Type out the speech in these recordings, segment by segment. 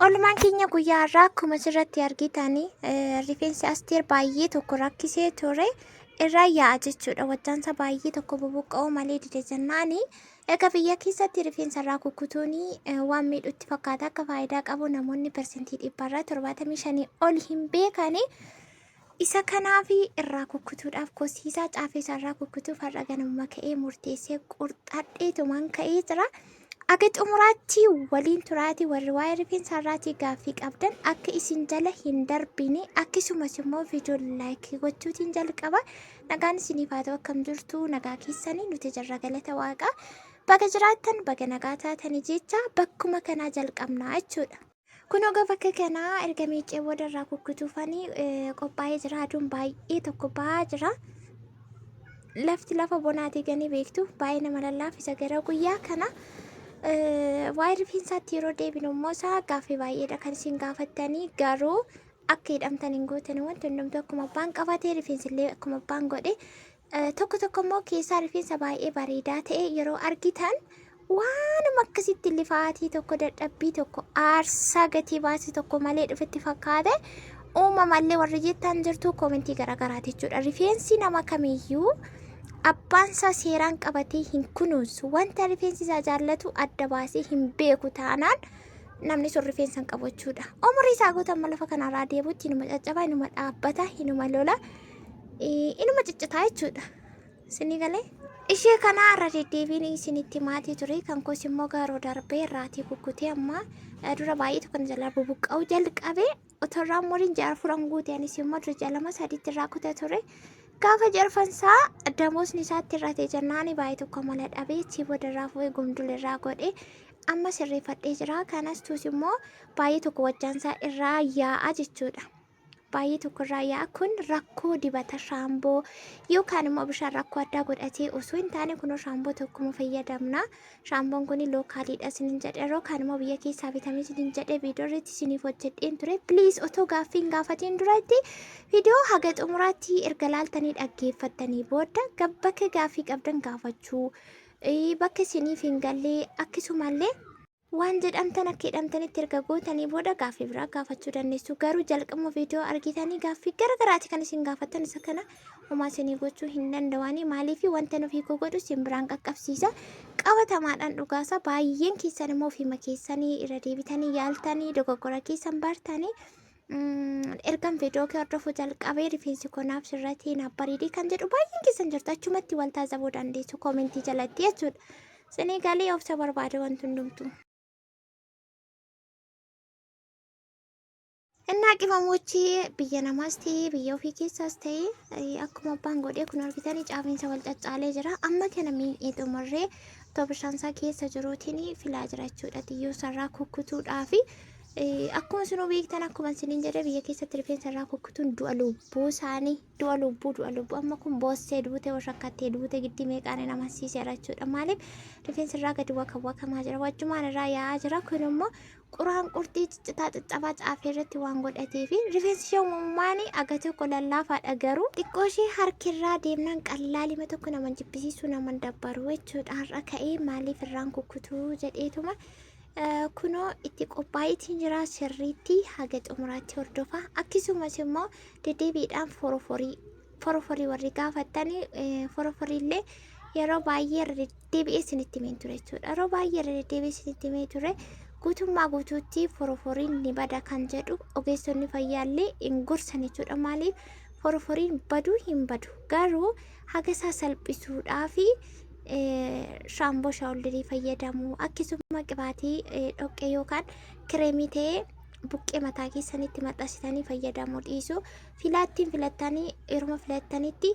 Oolmaan keenya guyyaa har'aa akkuma asirratti argitan rifeensi Asteer baay'ee tokko rakkisee ture irraa yaa'a jechuudha. Wajjaansa baay'ee tokko bubuqqa'uu malee dide jennaani. Egaa biyya keessatti rifeensa irraa kukkutuun waan miidhutti fakkaata akka faayidaa qabu namoonni persentii dhibbarraa 75 ol hin beekani. Isa kanaaf irraa kukkutuudhaaf kosiisaa caafeesaa irraa kukkutuuf har'a ganamuma ka'ee murteessee qurxadheetumaan ka'ee jira. Aga xumuraatti waliin turaatii warri waa'ee rifeensa irraatii gaaffii qabdan akka isin jala hin darbine akkasumas immoo viidiyoo laayikii gochuutiin jalqaba. Nagaan isiniif haa ta'u akkam jirtu nagaa keessanii nuti jirra galata waaqaa. Baga jiraattan baga nagaa taatanii jecha bakkuma kanaa jalqabnaa jechuudha. Kun oga bakka kanaa erga miicee booda irraa kukkutuufanii qophaa'ee jira. Aduun baay'ee tokko ba'aa jira. Lafti lafa bonaatii ganii beektu baay'ee nama lallaafisa gara guyyaa kana. Waa'ee rifeensaatti yeroo deebinu immoo isaa gaaffii baay'eedha kan isin gaafattanii garuu akka hidhamtan hin gootan wanti hundumtuu akkuma abbaan qabate rifeensi illee akkuma abbaan godhe Tokko tokko immoo keessaa rifeensa baay'ee bareedaa ta'e yeroo argitan waanuma akkasitti lifaatii tokko dadhabbii tokko aarsaa gatii baasii tokko malee dhufetti fakkaate uumamallee warri jettan jirtu koomentii garaagaraati jechuudha. Rifeensi nama kamiyyuu abbaan isaa seeraan qabatee hin kunuunsu wanta rifeensi isaa jaallatu adda baasee hin beeku taanaan namni sun rifeensa hin qabu jechuudha. Umurii isaa guutamma lafa kanarraa deebutti inuma caccaba, inuma dhaabbata, inuma lola. Inuma ciccitaa jechuudha. Isinii galee? Ishee kana irra deddeebiin isinitti maatii ture kan koos immoo garuu darbee irraatii kukkutee amma dura baay'ee tokko na jalaa bubuqqa'uu jalqabe otoo irraa muriin ji'a afuran guute anis immoo dura ji'a lama sadiitti irraa kuta ture. Gaafa ji'a arfansaa damoosni isaatti irrate jennaani baay'ee tokko mala dhabee achii booda irraa fu'ee gumdul irraa godhe amma sirreeffadhee jira. Kanas tuus immoo baay'ee tokko wajjaansaa irraa yaa'a jechuudha. Baay'ee tokko irraa yaa'a. Kun rakkoo dibata shaamboo yookaan immoo bishaan rakkoo addaa godhatee osoo hin taane kunoo shaamboo tokkuma fayyadamna. Shaamboon kun lookaaliidha isinin jedhe yeroo kaan immoo biyya keessaa bitamee isinin jedhe viidiyoo irratti isiniif hojjedheen ture. Please otoo gaaffii hin gaafatiin duratti viidiyoo haga xumuraatti erga laaltanii dhaggeeffattanii booda bakka gaaffii qabdan gaafachuu bakka isiniif hin galle akkasumallee Waan jedhamtan akka jedhamtanitti erga gootanii booda gaaffii biraa gaafachuu dandeessu. Garuu jalqabuma viidiyoo argitanii gaaffii gara garaati kan isin gaafattan isa kana homaa isinii gochuu hin danda'ani. Maaliif wanta nuuf hiikoo godhu isin biraan qaqqabsiisa. Qabatamaadhaan dhugaasa baay'een keessan immoo ofiima keessanii irra deebitanii yaaltanii dogoggora keessan bartanii ergan viidiyoo kee hordofuu jalqabee rifeensi koo naaf sirratee naaf bareedee kan jedhu baay'een keessan jirtu achumatti wal taasisuu dandeessu koomentii jalatti jechuudha. Sinii galee obsa barbaada wanti hundumtuu. Innaa qimamochi biyya namaas ta'ee biyya ofii keessaas ta'ee akkuma abbaan godhee kun argitanii caafiinsa wal caccaalee jira. Amma kana miidhee xumurree otoo bishaan isaa keessa jiruutiin filaa jira jechuudha. Xiyyoo sarraa kukkutuudhaafi akkuma isinuu beektan akkuma isiniin jedhe biyya keessatti rifeensa irraa kukkutuun du'a lubbuu isaanii Du'a lubbuu du'a lubbuu amma kun boossee duute washakkattee duute giddii meeqaan hin amansiiseera jechuudha. Maaliif rifeensi irraa gadi waka wakamaa jira wajjumaan irraa yaa'aa jira kun immoo quraan qurxii ciccitaa caccabaa caafee irratti waan godhatee fi rifeensi ishee uumamumaan aga tokko lallaafaadha garuu xiqqoo ishee harkirraa deemnaan qallaalima tokko nama jibbisiisuu nama dabbaru jechuudha. Har'a ka'ee maaliif irraan kukkutuu jedheetuma kunoo itti qophaa'eetiin jira sirriitti haga xumuraatti hordofa akkasumas immoo deddeebiidhaan foroforii foroforii warri gaafattanii foroforiillee yeroo baay'ee irra deddeebi'ee isinitti himeen ture jechuudha. Yeroo baay'ee irra deddeebi'ee isinitti himee ture guutummaa guutuutti foroforiin ni bada kan jedhu ogeessonni fayyaallee hin gorsan jechuudha. Maaliif foroforiin baduu hin badu garuu haga isaa salphisuudhaafi shaamboo shaawuldirii fayyadamuu akkasuma qibaatii dhoqqee yookaan kireemii ta'ee buqqee mataa keessanitti maxxansitanii fayyadamuu dhiisuu filaattiin filattanii yeruma filattanitti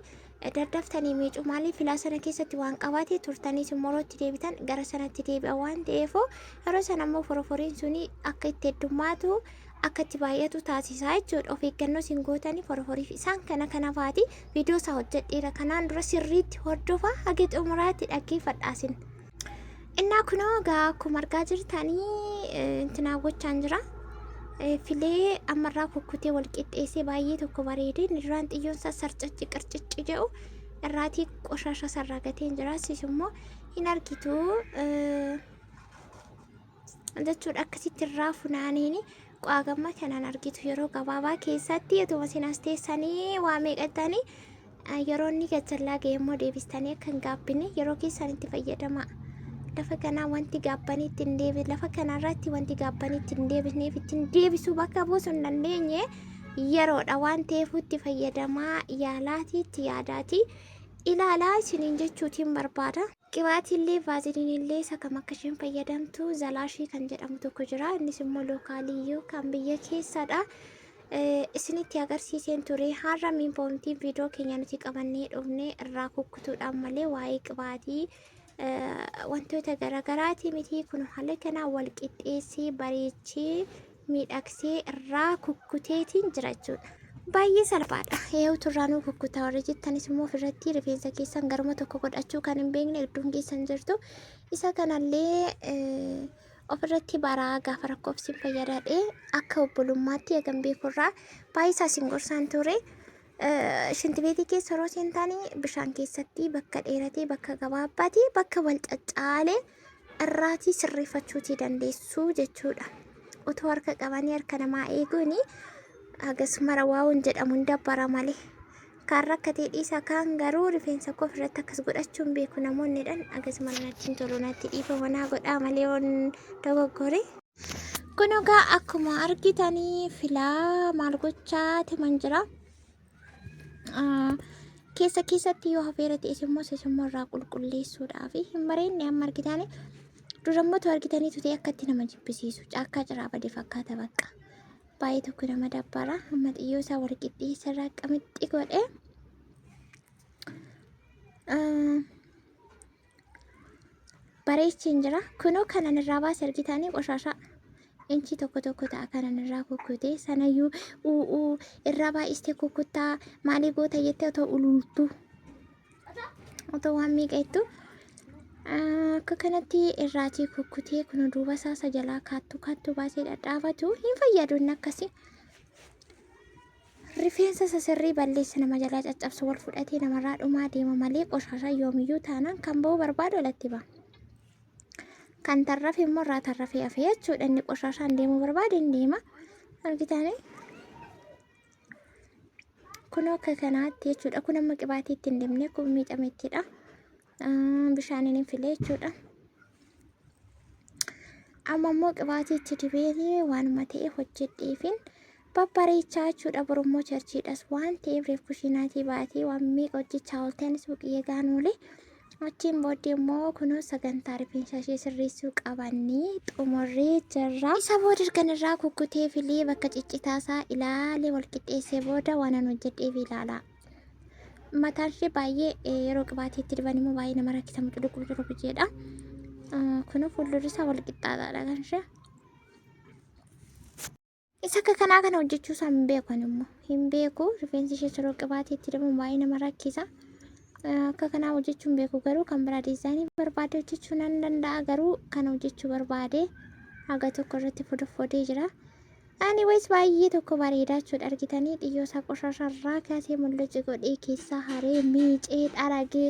daddaftanii miicuu maaliif filaa sana keessatti waan qabaate turtanii immoo yeroo itti deebitan gara sanatti deebi'a waan ta'eef yeroo sana immoo foroforiin suni akka itti heddummaatu akka itti baay'atu taasisaa jechuudha. Of eeggannoo isin gootanii foroforiif isaan kana kana faati viidiyoo isaa hojjedheera kanaan dura sirriitti hordofaa haga xumuraatti dhaggeeffadhaa isin. Innaa kunoo egaa akkuma argaa jirtanii intinaa gochaan jira. Filee ammarraa kukkutee wal qixxeessee baay'ee tokko bareedee inni duraan xiyyoon isaa sarcacci qircicci jedhu irraatii qoshaasha sarraa gateen jira. Sis immoo hin argitu. Jechuudha akkasitti irraa funaaniini qaagamma kanaan argitu yeroo gabaabaa keessatti utuma isin as teessanii waa meeqattanii yeroo inni gajjallaa ga'e immoo deebistanii akka hin gaabbine yeroo keessan itti fayyadamaa. Lafa kanaa wanti gaabbanii ittiin deebi lafa kanarratti wanti gaabbanii ittiin deebisneef ittiin deebisuu bakka buusuu hin dandeenye yeroodha waan ta'eef itti fayyadamaa yaalaatii itti yaadaatii ilaalaa isiniin jechuutiin barbaada. Qibaatiillee vaaziliinillee isa kam akka isheen fayyadamtu zalaashii kan jedhamu tokko jira. Innis immoo lookaalii yookaan biyya keessadha. Isinitti agarsiiseen ture. Har'a miinpoomtiin viidiyoo keenya nuti qabannee dhufne irraa kukkutuudhaan malee waa'ee qibaatii wantoota garaagaraatii miti. Kun haala kanaa wal qixxeessee bareechee miidhagsee irraa kukkuteetiin jira jechuudha. Baay'ee salphaadha. Eewutu irraa nuu kukkutaa warri jettanis immoo ofirratti rifeensa keessan garuma tokko godhachuu kan hin beekne hedduun keessan jirtu. Isa kanallee ofirratti baraa gaafa rakkoof isin fayyadadhe akka obbolummaatti eegan beekurraa baay'ee isaa isin gorsaan ture. Shintibeetii keessa yeroo seentanii bishaan keessatti bakka dheeratee bakka gabaabbaatee bakka wal caccaalee irraatii sirreeffachuutii dandeessu jechuudha. Otoo harka qabanii harka namaa eeguun hagas mara waawuun jedhamu hin dabbara malee. Kaan rakkatee dhiisa kaan garuu rifeensa koo ofirratti akkas godhachuu hin beeku namoonni dhan hagas mara natti hin tolu natti dhiifama naa godhaa malee yoon dogoggore. Kun egaa akkuma argitanii filaa maal gochaa timan jira. Keessa keessatti yoo hafeera ta'es immoo isas immoo irraa qulqulleessuudhaaf hin bareedne amma argitanii dura immoo tu argitaniitu ta'e akka itti nama jibbisiisu caakkaa ciraa bade fakkaata bakka. Baay'ee tokko nama dabbara amma xiyyoo isaa wal qixxeessa irraa qamixxi godhe. Bareecheen jira. Kunoo kanan irraa baase argitanii qoshaashaa. Inchi tokko tokko ta'a kanan irraa kukkutee sanayyuu u'uu irraa baay'istee kukkuttaa maalii goota jettee otoo ulultuu otoo waan meeqa jettu akka kanatti irraatii kukkutee kunoo duuba isaa isa jalaa kaattuu kaattuu baasee dhadhaabatu hin fayyadu inni akkasii. Rifeensa isa sirrii balleessa nama jalaa caccabsu wal fudhatee namarraa dhumaa deema malee qoshaashaa yoomiyyuu taanaan kan ba'uu barbaadu alatti ba'a. Kan tarrafe immoo irraa tarrafee hafe jechuudha. Inni qoshaashaan deemuu barbaade hin deema. Argitanii? Kun akka kanaatti jechuudha. Kun amma qibaatii itti hin dibne kun miicamettidha. Bishaaniin hin filee jechuudha. Amma immoo qibaatii itti dibeenii waanuma ta'e hojjedheefin babbareechaa jechuudha. Borummoo charchiidhas waan ta'eef reef kushiinaatii baatee waan meeqa hojjechaa oolte anis buqiyyee gaan oole. Achiin booddee immoo kunoo sagantaa rifeensa ishee sirreessuu qabannee xumurree jirra. Isa booda ergan irraa kukkutee filee bakka ciccitaasaa ilaalee wal qixxeessee booda waan an hojjedheef ilaalaa. Mataan ishee baay'ee yeroo qibaatii itti diban immoo baay'ee nama rakkisa muculuq muculuq jedha. Kunoo fuuldurri isaa wal qixxaataadha kan ishee. Isa akka kanaa kana hojjechuu isaa hin beeku ani immoo hin beeku rifeensi ishee yeroo qibaatii itti dibamu baay'ee nama rakkisa. Akka kanaa hojjechuu hin beeku garuu kan biraa diizaayinii barbaade hojjechuu nan danda'a garuu kan hojjechuu barbaade haga tokko irratti fodofodee jira. Anyways baay'ee tokko bareedaa jechuudha argitanii xiyyoo isaa qoshaasha irraa kaasee mul'aci godhee keessaa haree miicee xaragee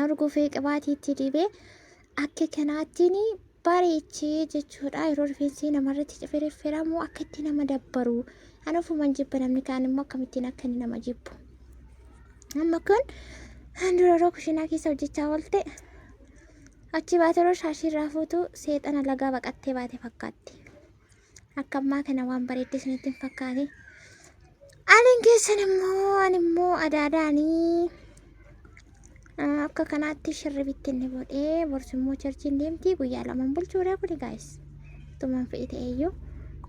argufee qibaatii itti dibee akka kanaattiin bareechee jechuudha yeroo rifeensi namarratti cifiriffiramu akka itti nama dabbaru ani ofuman jibba namni kaan immoo akkamittiin akka inni nama jibbu amma kun dura yeroo kushiinaa keessa hojjechaa oolte Achi baate yeroo shaashii irraa fuutu seexana lagaa baqattee baate fakkaatti. Akka ammaa kana waan bareedde isinitti hin fakkaate. Aniin keessan immoo ani immoo adaadaanii akka kanaatti shirribitti inni godhee borsu immoo charchiin deemti guyyaa lamaan bulchuudha kuni gaayis. Tumaan fe'e ta'eyyuu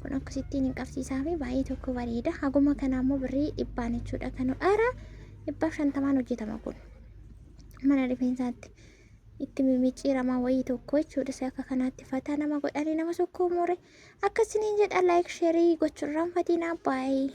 kun akkasittiin hin qabsiisaa fi baay'ee tokko bareeda. Haguma kanaa immoo birrii dhibbaan jechuudha kan ara 150n hojjetama kun mana rifeensaatti. Itti mimicciiramaa wayii tokko jechuudha. Isa akka kanaatti fataa nama godhanii nama sukkuumuure. Akkasiniin jedha like sheerii gochuurraan fatinaa baay'ee.